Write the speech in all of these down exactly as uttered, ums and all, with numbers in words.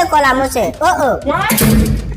Sekwe kò la, monchè. Oh, oh.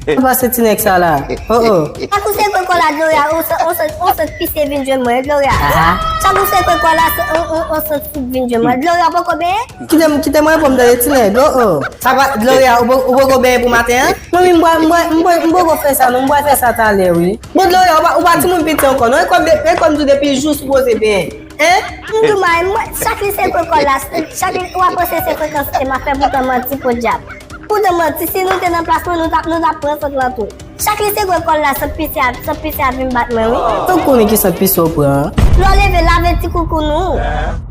Ou pa se ti nèg sa la. Oh, oh. Chak ou sekwe kò la, Gloria, on sot, on sot, on sot pise vin jwenn mwen, Gloria. Aha. Chak ou sekwe kò la, se, on, on, on sot soup vin jwenn mwen. Gloria, ou poko benyen? Kite m, kite m reponn tande ti nèg. Oh, oh. Sa pa, Gloria, ou po-, ou poko benyen pou maten an? Mwen menm, m pral, m pral, m pral, m poko fè sa, non, m pral fè sa talè, wi. Bon, Gloria, ou pa, ou pa timoun piti ankò, non? E kòm de-, e kòm tou depi jou sipoze benyen. Hein? M di w, mari m, mwen, chak li sekwe kò l la, chak li, w ap panse se frekans M ap fè, poutan manti, podyab. Poutan manti, si nou te nan plas mwen, nou t ap, nou t ap pran sant lan tou. Chak li sekwe kò l la, sant pise a, sant pise a vin bat mwen, wi. Ou konnen ki sant pise w pran, an? Lè w leve, lave ti koukoun ou.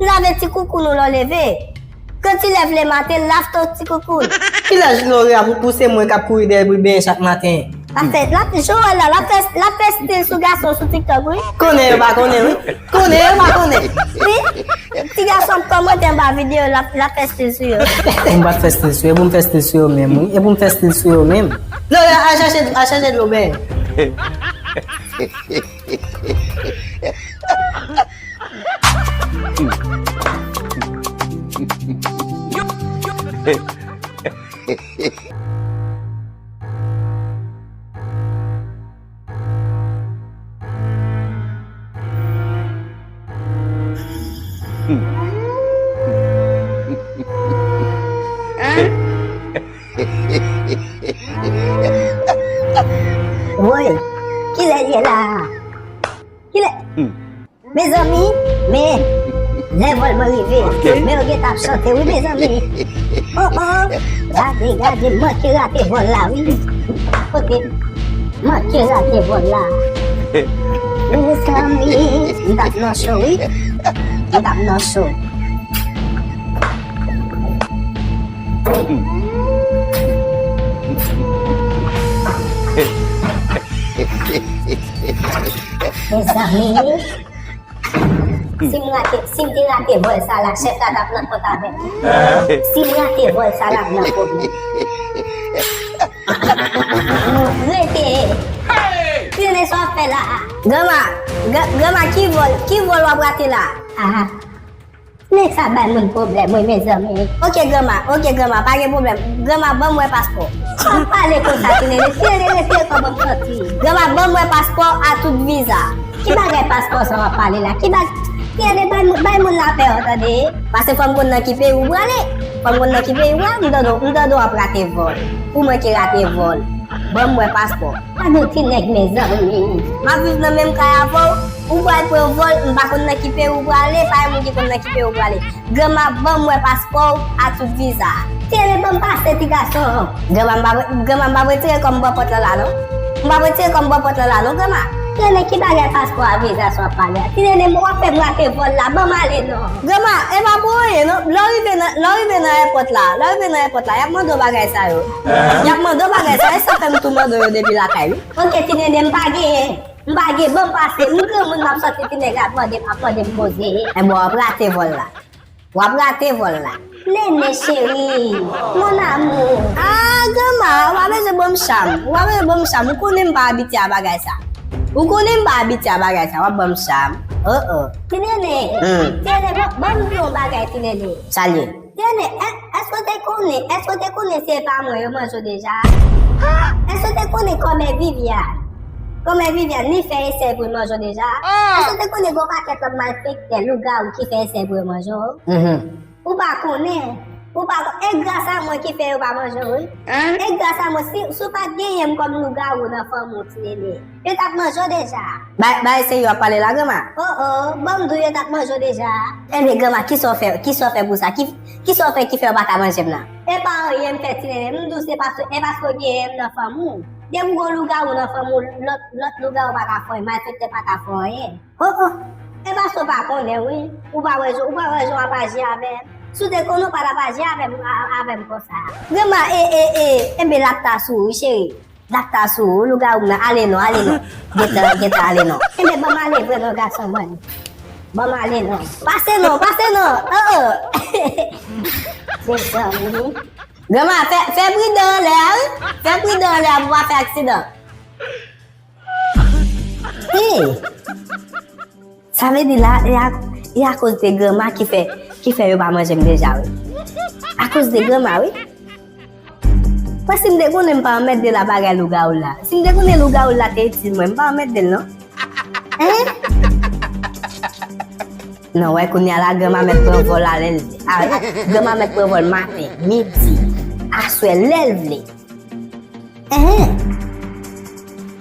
Lave ti koukoun ou lè w leve. Kan ti lèv lematen, lav ton ti koukoun. Kilès Gloria pou, pou se mwen k ap kouri dèyè pou l benyen chak maten? L ap fè, l ap, jan w wè l la, l ap fè, l ap fè stil sou gason sou TikTok, wi. Konnen yo pa konnen, wi. Konnen yo pa konnen. Wi. Ti gason ap kòmante anba videyo, l ap, l ap fè stil sou yo. Mwen pa t fè stil sou yo, e pou m fè stil sou yo menm, wi. E pou m fè stil sou yo menm. Gloria, al chache, al chache dlo benyen. Woy, kilè l ye la? Kilè? Mezanmi, men lè vòl mwen rive, men yo gentan ap chante wi mezanmi. Oh oh, gade, gade, manke rate vòl la wi. Kote, manke rate vòl la. Mezanmi, m t ap nan cho wi. M t ap nan cho. Mezanmi. Si m rate, si m te rate vòl sa la, chèf la t ap nan kont avè m. Si m rate vòl sa la, m nan pwoblèm. Rete. Tande sa w ap fè la a. Granma, gra-, granma, ki vòl, ki vòl w ap rate la? Ah. Nèg sa bay moun pwoblèm, wi, mezanmi. Oke, granma, oke, granma, pa gen pwoblèm. Granma, ban m wè paspò. Sa w ap pale konsa, ti nene? Ti nene, retire kò w ban m santi. Granma, ban m wè paspò a tout viza. Ki bagay paspò sa w ap pale la? Ki bag-, ti nene, bay moun, bay moun lapè, w tande? Paske fò m konn nan ki peyi w prale. Fò m konn nan ki peyi w prale. M tande w, m tande w ap rate vòl. Pou mwen ki rate vòl. Ban m wè paspò. Gade yon ti nèg, mezanmi. M ap viv nan menm kay avè w. Ou pral pran vòl, m pa konn nan ki peyi w prale, pa gen moun ki konn nan ki peyi w prale. Granma, ban m wè paspò w a tout viza. Ti nene, ban m pase, ti gason. Granma, m p ap, granma, m p ap retire kò m bò pòt lan la, non. M p ap retire kò m bò pòt lan la, non, granma. Ti nene, ki bagay paspò a viza sa w ap pale a? Ti nene, w ap fè m rate vòl la, ban m ale, non. Granma, e pa pou anyen, non. Lè w rive nan, lè w rive nan èpòt la, lè w rive nan èpòt la, y ap mande w bagay sa yo. Y ap mande w bagay sa, e sa fè m tou mande w yo depi lakay, wi. Oke, ti nene, m pa genyen. M pa gen, ban m pase. M granmoun, m ap sòti, ti nèg la ap mande, ap mande m koze. Enben, w ap rate vòl la. W ap rate vòl la. Nene cheri, mon amour. Ah, granma, w pa bezwen ban m cham. W pa bezwen ban m cham. Ou konnen m pa abitye a bagay sa. Ou konnen m pa abitye a bagay sa. W ap ban m cham. Oh, oh. Ti nene, hmm. Ti nene, ban, ban m di w yon bagay, ti nene. Sa l ye? Ti nene, è-, èske w te konnen, èske w te konnen si e pa mwen yo manje w deja? Èske w te konnen kòmè Vivian? Kòmè Vivian, li fè esèy pou l manje w deja? Èske w te konnen gen yon pakèt lòt malfektè, lougawou ki fè esèy pou yo manje w? Mhm. Ou pa konnen? Ou pa kon-, e gras a mwen ki fè yo pa manje w, wi. E gras a mwen, si, si w pa t genyen m kòm lougawou nan fanmi w, ti nene. Yo t ap manje w deja. Bay, bay serye w ap pale la, granma? Oh, oh, ban m di w, yo t ap manje w deja. Enben, granma, kisa w fè, kisa w fè pou sa? Ki, kisa w fè ki fè yo pa ka manje m nan? E pa anyen m fè, ti nene. M di w se paske, e paske w genyen m nan fanmi w. Depi w gen lougawou nan fanmi w, lòt, lòt lougawou pa ka fè w anyen, malfektè pa ka fè w anyen. Oh, oh. E paske w pa konnen, wi. Ou pa wè jan, ou pa wè jan w ap aji avè m. Si w te konnen, w pa t ap aji avè m, a, avè m konsa. Granma, e, e, e, enben, l ap ta sou ou, wi, cheri. Dakta sou ou, lougawou m nan, ale non, ale non. Gentan, gentan, ale non. Enben, ban m ale vre non, gason mwen. Ban m ale non. Pase non, pase non. Oh, oh. Mezanmi. Granma, fè, fè pridan anlè a, wi. Fè pridan anlè a pou pa fè aksidan. Hey. Sa vle di la, e a, e akoz de granma ki fè, ki fè yo pa manje m deja, wi. Akoz de granma, wi. Mwen, si m te konnen, m pa anmède l a bagay lougawou la. Si m te konnen lougawou la te itil mwen, m pa anmède l non. Hein? Non, wè, kounye a la, granma mèt pran vòl a lè l vle. A, granma mèt pran vòl maten, midi, aswè, lè l vle. Enhen.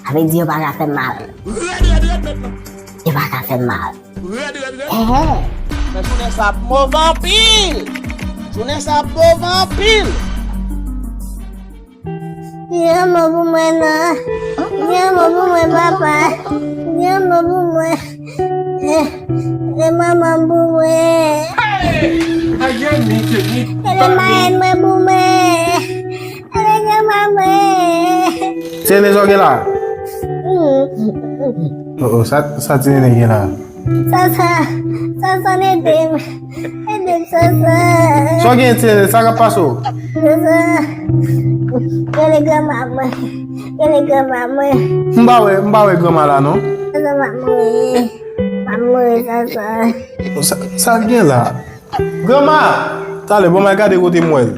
Sa vle di yo pa ka fè mal. Yo pa ka fè mal. Enhen. Men jounen sa ap move anpil. Jounen sa ap move anpil. Gen mo pou mwen non. Gen mo pou mwen papa. Gen mo pou mwen. E manman m pou mwen. E marenn mwen pou mwen. E granma mwen. Ti nene, sa w gen la? Oh, oh, sa, sa ti nene gen la? Sa, sa, sa, sa, ede m. Ede m, sa, sa. Sa w gen, ti nene, sa k ap pase w? Sa, sa. Rele granma mwen. Rele granma mwen. M pa wè, m pa wè granma la non. Sa, sa, m ap mouri. M ap mouri, sa, sa. Sa, sa l gen la? Granma! Talè, bon, m al gade kote m wè l.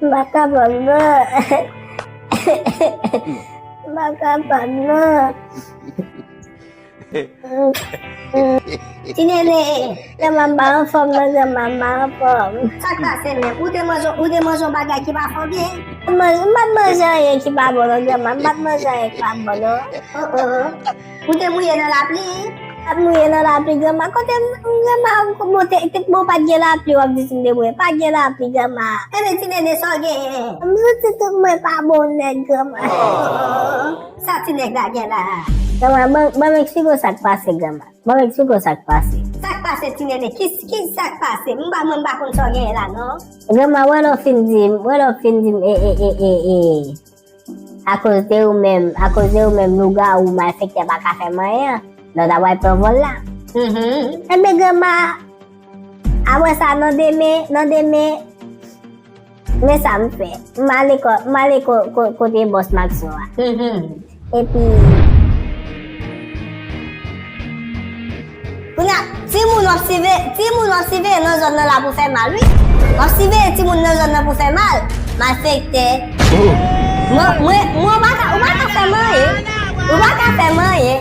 M pa kapab non. M pa kapab non. Ti nene, granma m pa anfòm non, granma m pa anfòm. Sa k pase menm? Ou te manje, ou te manje yon bagay ki pa fè w byen? M manje, m pa t manje anyen ki pa bon non, granma. M pa t manje anyen ki pa bon non. Oh, oh. Ou te mouye nan lapli? M pa t mouye nan lapli, granma. Kote m, granma, bon, te, te, bon, pa t gen lapli, w ap di si m te mouye. Pa t gen lapli, granma. Enben, ti nene, sa w genyen? M santi tout mwen pa bon nèt, granma. Oh, oh, oh. Sa ti nèg la gen la? Granma, ban, ban m eksplike w sa k pase, granma. Ban m eksplike w sa k pase. Sa k pase, ti nene? Ki, ki sa k pase? M pa, mwen m pa konn sa w genyen la non. Granma, wè lè w fin di m, wè lè w fin di m, e, e, e, e, e. Akoz de ou menm, akoz de ou menm, lougawou, malfektè pa ka fè m anyen an. Lè w ta pral pran vòl la. Mhm. Enben, granma, apre sa, nan demen, nan demen, men sa m fè. M ale kò, m ale ko, ko, kote bòs Maxo a. Mhm. Epi kounye a, timoun w ap siveye, timoun w ap siveye nan zòn nan la pou fè mal, wi. W ap siveye timoun nan zòn nan pou fè mal. Malfektè. Oh. Mwen, mwen, mwen, ou pa ka, ou pa ka fè m anyen. Ou pa ka fè m anyen.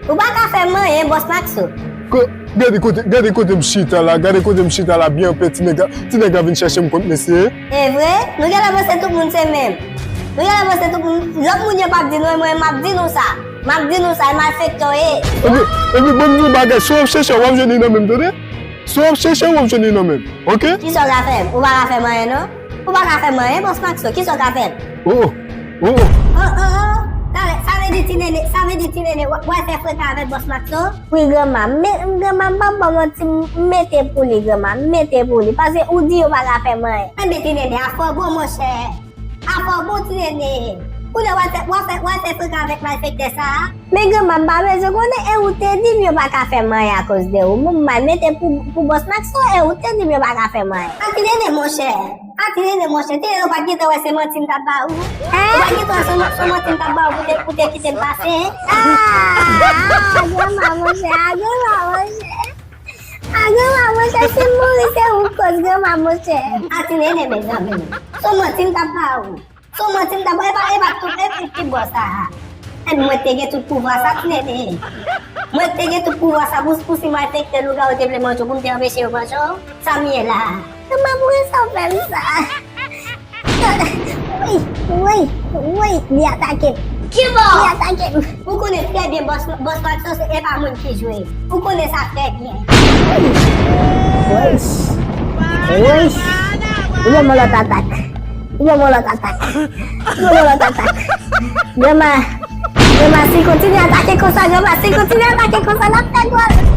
Ou pa ka fè m anyen, bòs Maxo. Ko-, gade kote, gade kote m chita la, gade kote m chita la, byen anpè, ti nèg la, ti nèg la vin chèche m kont mesye. E vre? Nou genlè panse tout moun se menm. Nou genlè panse tout moun, lòt moun yo p ap di nou, e mwen m ap di nou sa. M ap di nou sa, e malfektè w ye. Epi, epi ban m di w bagay, si w ap chèche, w ap jwenn li nan men m, tande? Si w ap chèche, w ap jwenn li nan men m, oke? Kisa w ka fè m? Ou pa ka fè m anyen, non? Ou pa ka fè m anyen, bòs Maxo, kisa w ka fè m? Oh, oh, oh, oh. Oh, oh, oh. Talè, sa vle di ti nene, sa vle di ti nene, w, w al fè frekan avèk bòs Maxo? Wi, granma, men, granma, m pa ba w manti, m mete pou li, granma, m mete pou li, paske ou di yo pa ka fè m anyen. Enben, ti nene, afè w bon, monchè. Afè w bon, ti nene. Kounye a w al fè, w al fè, w al fè frekan avèk malfektè sa a. Men granma, m pa bezwen konnen, e ou te di m yo pa ka fè m anyen akoz de ou. Bon, m al mete pou, pou bòs Maxo, e ou te di m yo pa ka fè m anyen. A ti nene, monchè. A ti nene, monchè. Ti nene, ou pa t gentan wè se manti m t ap ba ou? Hein? Ou pa t gentan wè se, se manti m t ap ba ou pou te, pou te kite m pase, hein? Ah, ah, granma, monchè. Ah, granma, monchè. Ah, granma, monchè, si m mouri, se ou k koz, granma, monchè. A ti nene, mezanmi. Se manti m t ap ba ou. Se manti m t ap, e pa, e pa tout, e pa tout bò sa a. Enben mwen te gen tout pouvwa sa, ti nene. Mwen te gen tout pouvwa sa pou, pou si malfektè lougawou te vle manje w, pou m te anpeche yo manje w. Sa m ye la a. Granma, poukisa w fè m sa? Woy, woy, woy, li atake m. Kibò? Li atake m. Ou konnen trè byen bòs, bòs Maxo se, e pa moun ki jwe. Ou konnen sa trè byen. Woy. Woy. Li ban m yon lòt atak. Li ban m yon lòt atak. Li ban m yon lòt atak. Granma, granma, si l kontinye atake konsa, granma, si l kontinye atake konsa, l ap fè gòl.